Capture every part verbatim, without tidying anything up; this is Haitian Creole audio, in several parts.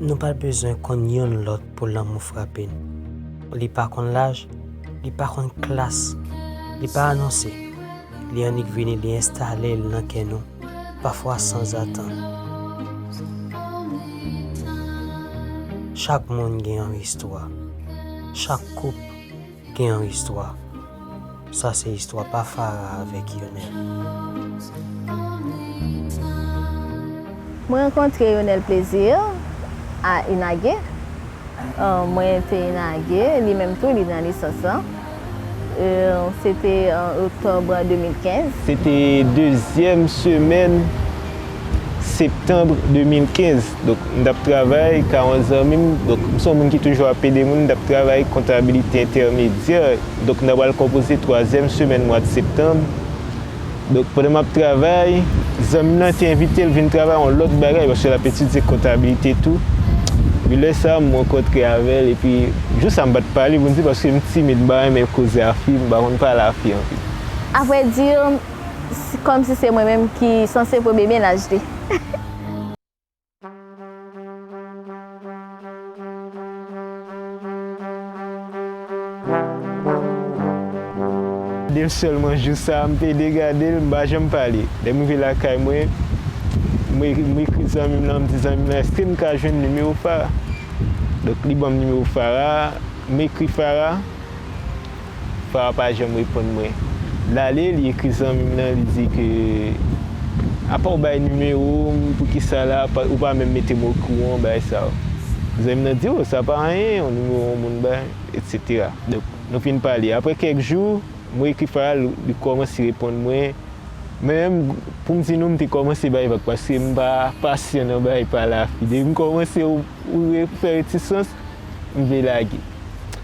Nou pa t bezwen konn youn lòt pou lanmou frape n. Li pa konn laj, li pa konn klas, li pa anonse. Li annik vini, li enstale l nan kè nou, pafwa sanzatann. Chak moun gen yon istwa. Chak koup gen yon istwa. Sa se istwa pa Farah avèk Yonel. Mwen rankontre Yonel Plaisir a Inage. Euh, mwen te Inage, li menm tou, li nan lisans lan. Euh, se te an oktòb de mil kenz. Se te dezyèm semèn septanm de mil kenz. Donk, m t ap travay ka yon zanmi m. Donk, m se yon moun ki toujou ap ede moun. M t ap travay kontabilite entèmedyè. Donk, n t ap al konpoze twazyèm semèn mwa de septanm. Donk, pandan m ap travay, zanmi m nan te envite l vin travay yon lòt bagay, paske l ap etidye kontabilite tou. Epi lè sa a, m rankontre avè l, epi jou sa a m pa t pale, pou n di, paske m timid, m pa renmen koze a fi, m pa konn pale a fi anpil. Avrèdi, si, kòmsi se mwen menm ki sanse premye mennaj li. Gade m sèlman jou sa a, m pede gade l, m pa janm pale. Lè m rive lakay mwen, m e-, m ekri zanmi m nan, m di zanmi m nan, èske m ka jwenn nimewo Farah? Donk, li ban m nimewo Farah, m ekri Farah. Farah pa janm reponn mwen. L ale, li ekri zanmi m nan, li di ke, apa w bay nimewo m, poukisa la, pa, ou pa menm mete m okouran, bagay sa yo. Zanmi m nan di, o, sa pa anyen, yon nimewo yon moun bay, etsetera. Donk, nou fin pale. Apre kèk jou, mwen ekri Farah, li, li kòmanse reponn mwen. Men menm, pou m di nou, m te kòmanse bay vag, paske m pa pasyan nan bagay pale a fi. Depi m kòmanse, ou, ou re-, fè retisans, m vle lage.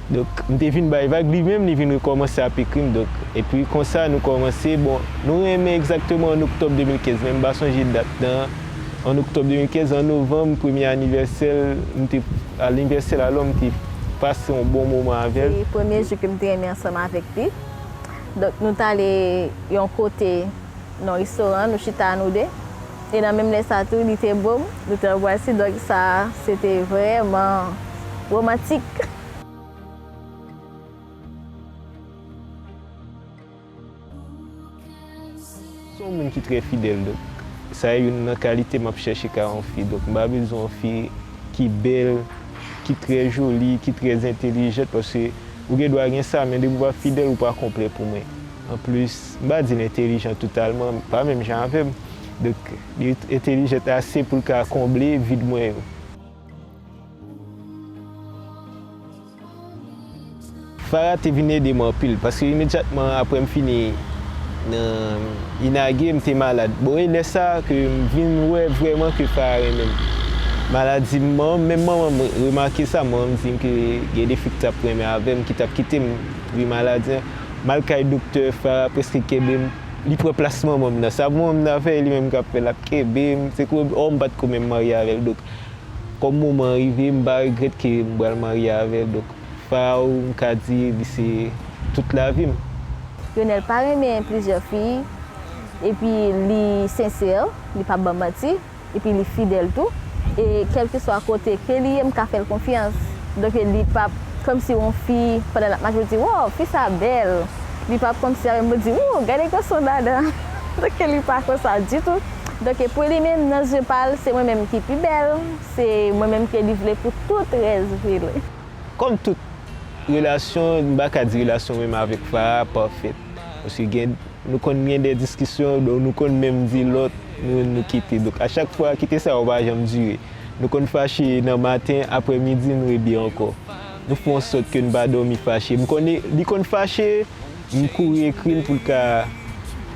Donk, m te vin bay vag, li menm, li vin rekòmanse ap ekri m. Donk, epi konsa, nou kòmanse, bon, nou renmen egzakteman an oktòb de mil kenz, men m pa sonje dat lan. An oktòb de mil kenz, an novanm, premye anivèsè l, m te, anivèsè l, alò, m te pase yon bon moman avè l. Se premye jou ke m te renmen ansanm avèk li. Donk, nou t ale yon kote, nan yon restoran, nou chita nou de. E nan menm lè sa tou, li te bo m, nou te anbrase, donk sa, se te vrèman womantik. Se yon moun ki trè fidèl, donk sa e youn nan kalite m ap chèche ka yon fi. Donk m pa bezwen yon fi ki bèl, ki trè joli, ki trè entèlijant, paske ou gen dwa gen sa, men depi w pa fidèl, ou pa konplè pou mwen. Anplis, m pa di l entèlijan totalman, pa menm jan avè m. Donk, li entèlijan ase pou l ka konble vid mwen yo. Farah te vin ede m anpil, paske imedyatman apre m fini nan Inage, m te malad. Bon, e lè sa a ke m vin wè vrèman ke Farah renmen m. Maladi manman m, menm manman m remake sa, manman m di m ke gen de fi ki t ap renmen avè m, ki t ap kite m wi maladi an. M al kay doktè, Farah prèske kenbe m, li pran plas manman m nan. Sa manman m nan fè, li menm k ap fè, l ap kenbe m. Se kou, ò, m pa t ko menm marye avè l. Donk, kòm moman an rive, m pa regrèt ke m pral marye avè l. Donk, Farah, m ka di, li se tout lavi m. Yonel pa renmen plizyè fi, epi li sensè, li p ap ban m manti, epi li fidèl tou. E kèlkeswa kote ke li ye, m ka fè l konfyans. Donk, li p ap, kòmsi yon fi, pandan l ap mache, ou di, "Wow, fi sa bèl." Li p ap kòmsi avè m pou di, "Wou, gade gason dada." Donk, li pa konsa ditou. Donk, pou li menm, nan zye pa l, se mwen menm ki pi bèl, se mwen menm ke li vle pou tout rès vi l. Kòm tout relasyon, m pa ka di relasyon mwen menm avèk Farah pafèt. Paske gen, nou konn gen de diskisyon, donk nou konn menm di lòt, nou, nou kite. Donk, a chak fwa, kite sa yo pa janm dire. Nou konn fache nan maten, aprè midi, nou rebyen ankò. Nou fè yon sòt ke n pa dòmi fache. M konnen, li konn fache, m kouri ekri l pou l ka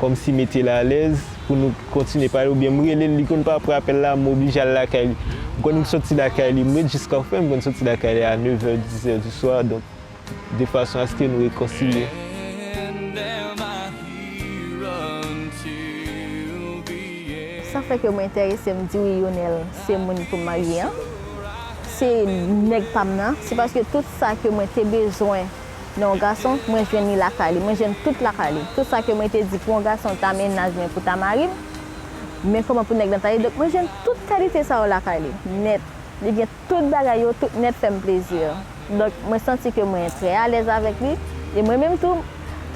kòmsi mete l alèz, pou nou kontinye pale, oubyen m rele l, li konn pa pran apèl la, m oblije al lakay li. M konn m soti lakay li, m ret jiska, anfen, m konn soti lakay li a nevè, dizè di swa, donk, de fason aske nou rekonsilye. Sa fè ke mwen enterese m di wi, Yonel se moun pou m marye an. Se nèg pa m nan. Se paske tout sa ke mwen te bezwen nan yon gason, mwen jwenn li lakay li. Mwen jwenn tout lakay li. Tout sa ke mwen te di pou yon gason ta mennaj mwen, pou ta mari m, men kòman pou nèg lan ta ye. Donk, mwen jwenn tout kalite sa yo lakay li, nèt. Li gen tout bagay yo, tout nèt fè m plezi. Donk, mwen santi ke mwen trè alèz avèk li. E mwen menm tou,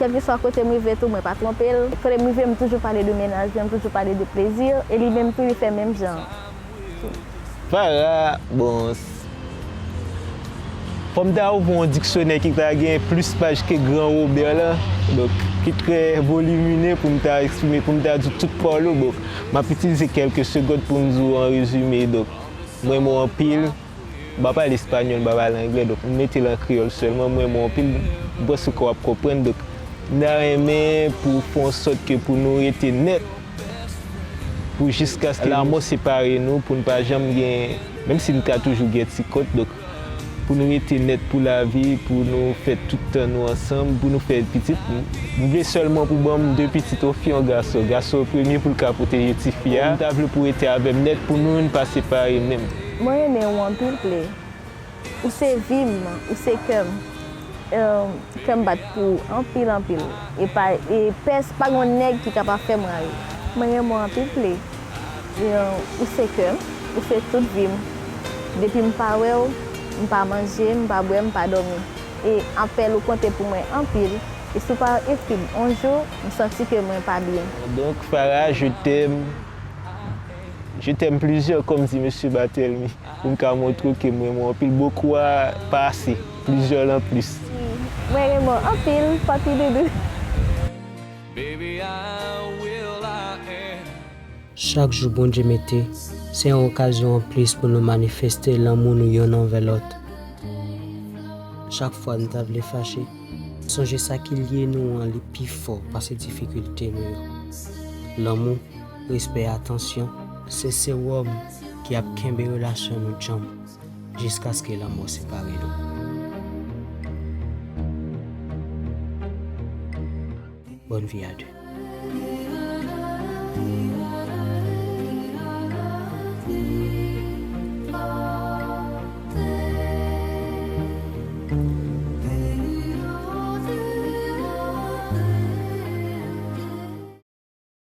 kèlkeswa kote m rive tou, mwen pa twonpe l. Kote m rive, m toujou pale de mennaj mwen, m toujou pale de plezi. E li menm tou, li fè menm jan. Farah, bon, s- fò m ta ouvri yon diksyonè ki ta gen plis paj ke Gran Wobè la, donk, ki trè volimine pou m ta eksprime, pou m ta di tout pawòl yo. Donk, m ap itilize kèlke segond pou m di w an rezime. Donk, mwen renmen w anpil. M pa pale espanyòl, m pa pale anglè, donk m mete l an kreyòl sèlman. Mwen renmen w anpil, m panse ke w ap konprann. Donk, m ta renmen pou w fè yon sòt ke pou nou rete nèt, pou jiskaske lanmò separe nou, pou n pa janm gen, menm si n ka toujou gen ti kont, donk, pou nou rete nèt pou lavi, pou nou fè tout tan nou ansanm, pou nou fè pitit. M vle sèlman pou ban m de pitit, yon fi, yon gason. Gason an premye pou l ka pwoteje tifi a. M ta vle pou w rete avè m nèt, pou nou youn pa separe menm. Mwen renmen w anpil, Play. Ou se vi m, ou se kè m. Kè m bat pou ou anpil, anpil. E pa, e pès, pa gon nèg ki kapab fè m rayi. Mwen renmen w anpil, Play. E, ou se kè m, ou se tout vi m. Depi m pa wè w, m pa manje, m pa bwè, m pa dòmi. E apèl ou konte pou mwen anpil. E si w pa ekri m yon jou, m santi ke mwen pa byen. Donk, Farah, je t'aime. Je t'aime plusieurs, kòm di mesye Batelmi. Pou m ka montre w ke m renmen w anpil. Beaucoup a pa ase. Plizyè lan plis. Mwen renmen w anpil, Papi Doudou. Chak jou Bondye mete, se yon okazyon anplis pou nou manifeste lanmou nou yonn anvè lòt. Chak fwa nou ta vle fache, sonje sa ki lye nou an li pi fò pase difikilte nou yo. Lanmou, respè, atansyon, se sewòm ki ap kenbe relasyon nou djanm jiskaske lanmò separe nou. Bonne vie à deux.